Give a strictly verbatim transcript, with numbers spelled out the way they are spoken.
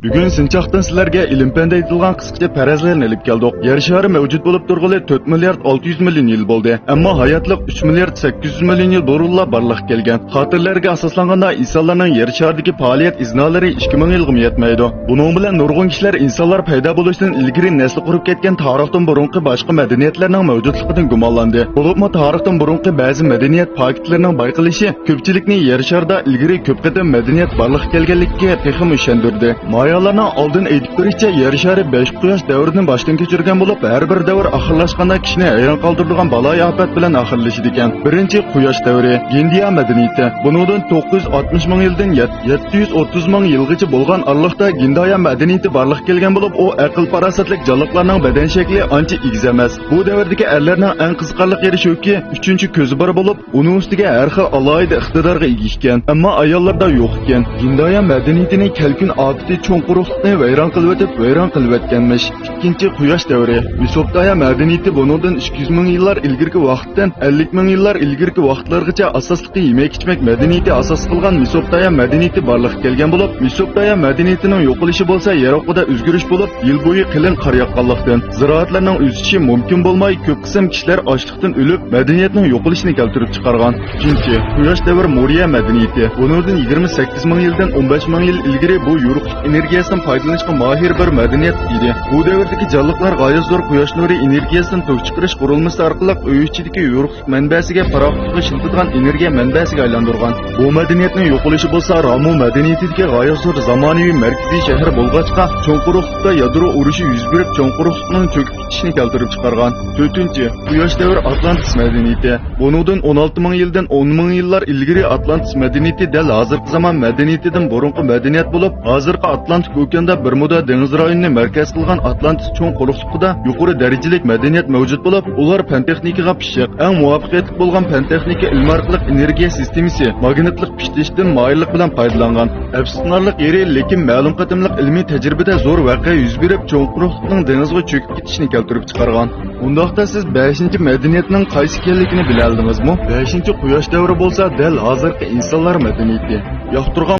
بۈگۈن سىنچاقتىن سىلەرگە ئىلىم-پەندە ئېيتىلغان قىسقىچە پەرەزلەرنى ئېلىپ كەلدۇق. يەر شارى مەۋجۇت بولۇپ تۇرغىلى تۆت مىليارد ئالتە يۈز مىليون يىل بولدى. ئەمما ھاياتلىق ئۈچ مىليارد سەككىز يۈز مىليون يىل بۇرۇنلا بارلىققا كەلگەن. خاتىرىلەرگە ئاساسلانغاندا، ئىنسانلارنىڭ يەر شارىدىكى پائالىيەت ئىزنالىرى ئىككى مىڭ يىلغىمۇ يەتمەيدۇ. بۇنىڭ بىلەن نۇرغۇن كىشىلەر ئىنسانلار پەيدا بولۇشتىن ئىلگىرى نەسلى قۇرۇپ كەتكەن تارىختىن بۇرۇنقى باشقا مەدەنىيەتلەرنىڭ مەۋجۇتلۇقىدىن گۇمانلاندى. بولۇپمۇ تارىختىن بۇرۇنقى بەزى مەدەنىيەت پاكىتلىرىنىڭ بايقىلىشى كۆپچىلىكنى يەر شارىدا ئىلگىرى كۆپ قېتىم مەدەنىيەت بارلىققا كەلگەنلىكىگە تېخىمۇ ئىشەندۈردى. مايالارنىڭ ئالدىن ئېيتىپ بېرىشىچە، يەر شارى بەش قۇياش دەۋرىدىن باشتىن كەچۈرگەن بولۇپ، ھەر بىر دەۋر ئاخىرلاشقاندا كىشىنى ھەيران قالدۇرىدىغان بالايىئاپەت بىلەن ئاخىرلىشىدىكەن. بىرىنچى، قۇياش دەۋرى. گىندىيا مەدەنىيىتى. بۇنىڭدىن توققۇز يۈز ئاتمىش مىڭ يىلدىن يەت-، يەتتە يۈز ئوتتۇز مىڭ يىلغىچە بولغان ئارىلىقتا گىندايا مەدەنىيىتى بارلىققا كەلگەن بولۇپ، ئۇ ئەقىل-پاراسەتلىك جانلىقلارنىڭ بەدەن شەكلى ئانچە ئېگىز ئەمەس. بۇ دەۋردىكى ئەرلەرنىڭ ئەڭ قىزىقارلىق يېرى شۇكى، ئۈچىنچى كۆزى بار بولۇپ، ئۇنىڭ ئۈستىگە ھەر خىل ئالاھىدە ئىقتىدارغا ئىگە ئىكەن، ئەمما ئاياللاردا يوق ئىكەن. گىندايا مەدەنىيىتىنى كەلكۈن ئاپىتى چوڭ قۇرۇقلۇقنى ۋەيران قىلىۋېتىپ، ۋەيران قىلىۋەتكەنمىش. ئىككىنچى، قۇياش دەۋرى. مېسوپوتامىيە مەدەنىيىتى بۇنىڭدىن ئىككى يۈز مىڭ يىللار ئىلگىرىكى ۋاقىتتىن ئەللىك مىڭ يىللار ئىلگىرىكى ۋاقىتلارغىچە ئاساسلىقى يېمەك-ئىچمەك مەدەنىيىتى ئاساس قىلغان مېسوپوتامىيە مەدەنىيىتى بارلىققا كەلگەن بولۇپ، مېسوپوتامىيە مەدەنىيىتىنىڭ يوقىلىشى بولسا يەر ئوقىدا ئۆزگىرىش بولۇپ، يىل بويى قېلىن قار ياغقانلىقتىن، زىرائەتلەرنىڭ ئۆسۈشى مۇمكىن بولماي، كۆپ قىسىم كىشىلەر ئاچلىقتىن ئۆلۈپ، مەدەنىيەتنىڭ يوقىلىشىنى كەلتۈرۈپ چىقارغان. ئۈچىنچى، قۇياش دەۋر مورىيە مەدەنىيىتى. بۇنىڭدىن يىگىرمە سەككىز مىڭ يىلدىن ئون بەش مىڭ يىل ئىلگىرى بۇ يورۇقلۇق ئېنېرگىيەسىدىن پايدىلىنىشقا ماھىر بىر مەدەنىيەت ئىدى. بۇ دەۋردىكى جانلىقلار غايەت زور قۇياش نۇرى ئېنېرگىيەسىدىن توك چىقىرىش قۇرۇلمىسى ئارقىلىق ئۆي ئىچىدىكى يورۇقلۇق مەنبەسىگە، پاراخوتلۇققا ئىشلىتىدىغان ئېنېرگىيە مەنبەسىگە ئايلاندۇرغان. بۇ مەدەنىيەتنىڭ يوقىلىشى بولسا رامۇ مەدەنىيىتىدىكى غايەت زور زامانىۋى مەركىزىي شەھەر بولغاچقا، چوڭ قۇرۇقلۇقتا يادرو ئۇرۇشى يۈز بېرىپ، چوڭ قۇرۇقلۇقنىڭ چۆكۈپ كېتىشىنى كەلتۈرۈپ چىقارغان. تۆتىنچى، قۇياش دەۋر ئاتلانتىس مەدەنىيىتى. بۇنىڭدىن ئون ئالتە مىڭ يىلدىن ئون مىڭ يىللار ئىلگىرى ئاتلانتىس مەدەنىيىتى دەل ھازىرقى زامان مەدەنىيىتىدىن بۇرۇنقى مەدەنىيەت بولۇپ، ھازىرقى ئاتلانتىك ئوكياندا بېرمۇدا دېڭىزى رايونىنى مەركەز قىلغان ئاتلانتىس چوڭ قۇرۇقلۇقىدا يۇقىرى دەرىجىلىك مەدەنىيەت مەۋجۇت بولۇپ، ئۇلار پەن-تېخنىكىغا پىششىق. ئەڭ مۇۋەپپەقىيەتلىك بولغان پەن-تېخنىكا ئىلمى ئارقىلىق ئېنېرگىيە سىستېمىسى، ماگنىتلىق پىشتىشتىن مايىللىق بىلەن پايدىلانغان. ئەپسۇسلىنارلىق يېرى، لېكىن مەلۇم قېتىملىق ئىلمىي تەجرىبىدە زور ۋەقە يۈز بېرىپ، چوڭ قۇرۇقلۇقنىڭ دېڭىزغا چۆكۈپ كېتىشىنى كەلتۈرۈپ چىقارغان. ئۇنداقتا سىز بەشىنچى مەدەنىيەتنىڭ قايسى ئىكەنلىكىنى بىلەلىدىڭىزمۇ؟ بەشىنچى قۇياش دەۋرى بولسا دەل ھازىرقى ئىنسانلار مەدەنىيىتى. ياقتۇرغان